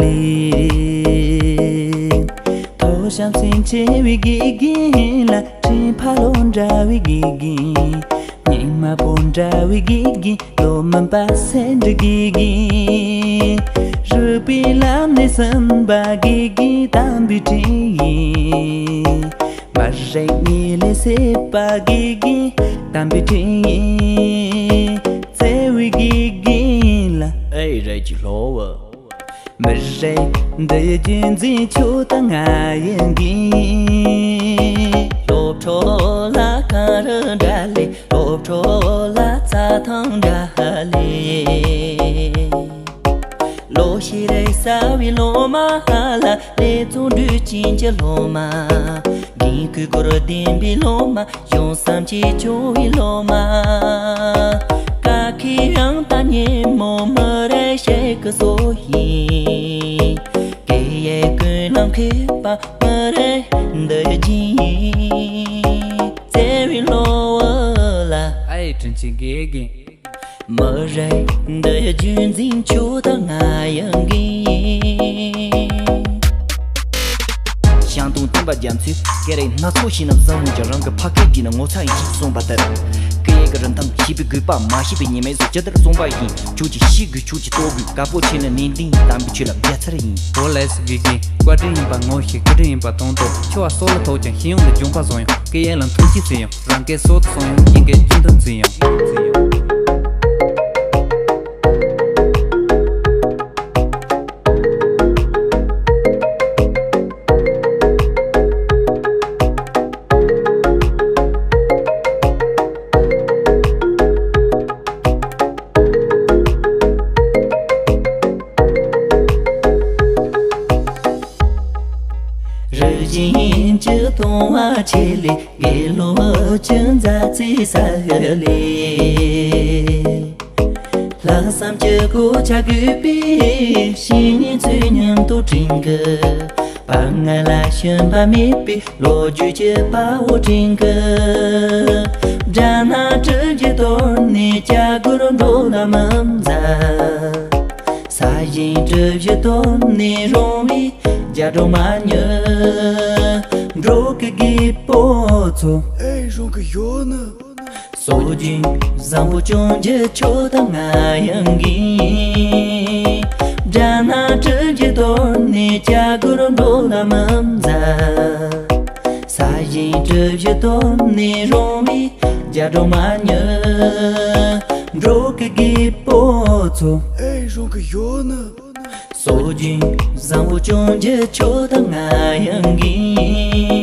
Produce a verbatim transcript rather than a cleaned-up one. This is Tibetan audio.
ལེ། ཐོ་ཤམ་སེང་ཆེ་བའི་དགེ་རྒན་ལ། སྤྲིན་ཕ་ལོ་འདྲ་བའི་དགེ་རྒན། སྙིང་མ་པོ་འདྲ་བའི་དགེ་རྒན། ལོ་མིན་པ་སེ་འབྲི་དགེ་རྒན། རིག་པའི་ལམ་ནས་ཟིན་པ་དགེ་རྒན། དམ་པའི་དྲིན་ཡིན། མ་རེད་ངེས་ལས་སད་པ་དགེ་རྒན། དམ་པའི་དྲིན་ཡིན། བརྩེ་བའི་དགེ་རྒན་ལ། ཨེ་རེད་ཀྱི་ལོ་བ། མི་རེད་འདི་ཡི་རྒྱུན་འཛིན་ཁྱོད་དང་ང་ཡིན་གྱི། སློབ་གྲོགས་ལ་གངས་རི་འདྲ་ལེ། སློབ་གྲོགས་ལ་རྩྭ་ཐང་འདྲ་ལེ། ལོ་ཤས་རེ་ཟ་བའི་སློབ་མ་ལ། ལས་བཙོང་འདྲུད་ཅན་གྱི་སློབ་མ། རྒན་གོས་གོར་ལྡན་པའི་སློབ་མ། གཞུང་བསམ་གྱིས་སྐྱོང་བའི་སློབ་མ། ཀ་ཁའི་ཡང་ད་ཉིན་མོ་མི་རེ་ཞིག་གི་སོ་ཡིན། སྐད་ཡིག་ཀུན་ལ་མཁས་པ་མི་རེ་འདི་རྒྱུན་ཡིན། བརྩེ་བའི་སློབ་བུ་ལ། ཨའི་དྲིན་ཆེན་དགེ་རྒན། མི་རེད་འདི་རྒྱུན་འཛིན་ཁྱོད་དང་ང་ཡིན་གྱི། ཤང་དུང་བཙུན་པ་རྒྱ་མཚོས་སྐད་རིགས་སྣ་ཚོགས་ཤེས་ན་བཟང་མོད་ཀྱང་། རང་གི་ཕ་སྐད་བྲིས་ན་ངོ་ཚ་ཡིན་ཞེས་གསུངས་པ་ལྟར། སྐད་ཡིག་གི་རིན་ཐང་ཤེས་པའི་དགོས་པ། མ་ཤེས་པའི་ཉི་མའི་གཟུགས། ཇི་ལྟར་བཙོང་པ་བཞིན། ཁྱོད་ཀྱིས་ཤེས་དགོས། ཁྱོད་ཀྱིས་རྟོགས་དགོས། དཀར་པོ་ཆེ་ནི་ནན་ཏན་ཡིན། དམ་པའི་ཆོས་ལ་དགེ་ཚར་ཡིན། འོ་ལགས་སོ་དགེ་རྒན། བཀའ་དྲིན་ཡིན་པ་ངོ་ཤེས། བཀའ་དྲིན་ཡིན་པ་དོན་རྟོགས། ཁྱོད་ལ་སྲོག་ལ་ཐོགས་ཀྱང་། ཤེས་ཡོན་ལ་སྦྱོང་པ་བཟང་ཡོང་། སྐད་ཡིག་ལ་མཐོང་ཆེན་བརྩི་ཡོང་། རང་སྐད་སྲོག་ཏུ་སྲུང་ཡོང་། དབྱིན་སྐད་རྒྱུན་དུ་འཛིན་ཡོང་། རིག་གཞུང་གི་མཐོང་བ་ཆེ་ལེ། དགེ་སློང་ཅུང་ཟད་བརྩེ་ས་ལེ། ལྷག་བསམ་གྱི་གོ་ཆ་བགོས་པའི་བཤེས་གཉེན་ཚོའི་མཉམ་དུ་འགྲིག་གི། དཔའ་ངར་ལ་ཞུམ་པ་མེད་པའི་ལོ་རྒྱུས་ཀྱི་དཔའ་བོ་འགྲིག་གི། དགྲ་སྣ་གྲུ་བཞི་གཏོར་ནས་རྒྱ་སྒོར་འགྲོ་ལ་མི་མཛའ། ས་ཞིང་གྲུ་བཞི་གཏོར་ནས་རོང་བའི་རྒྱ་སྒྲོམ་མ་ཉོ། འགྲོ་གི་རྒད་པོ་ཚོ། ཨེ་རོང་གི་ཡོད་ནི། སྲོལ་རྒྱུན་བཟང་པོ་སྐྱོང་རྒྱུ་ཁྱོད་དང་ང་ཡིན་གྱི། དགྲ་སྣ་གྲུ་བཞི་གཏོར་ནས་རྒྱ་སྒོར་འགྲོ་ལ་མི་མཛའ། ས་ཞིང་གྲུ་བཞི་གཏོར་ནས་རོང་བའི་རྒྱ་སྒྲོམ་མ་ཉོ། འགྲོ་གི་རྒད་པོ་ཚོ། ཨེ་རོང་གི་ཡོད་ནི། སྲོལ་རྒྱུན་བཟང་པོ་སྐྱོང་རྒྱུ་ཁྱོད་དང་ང་ཡིན་གྱི།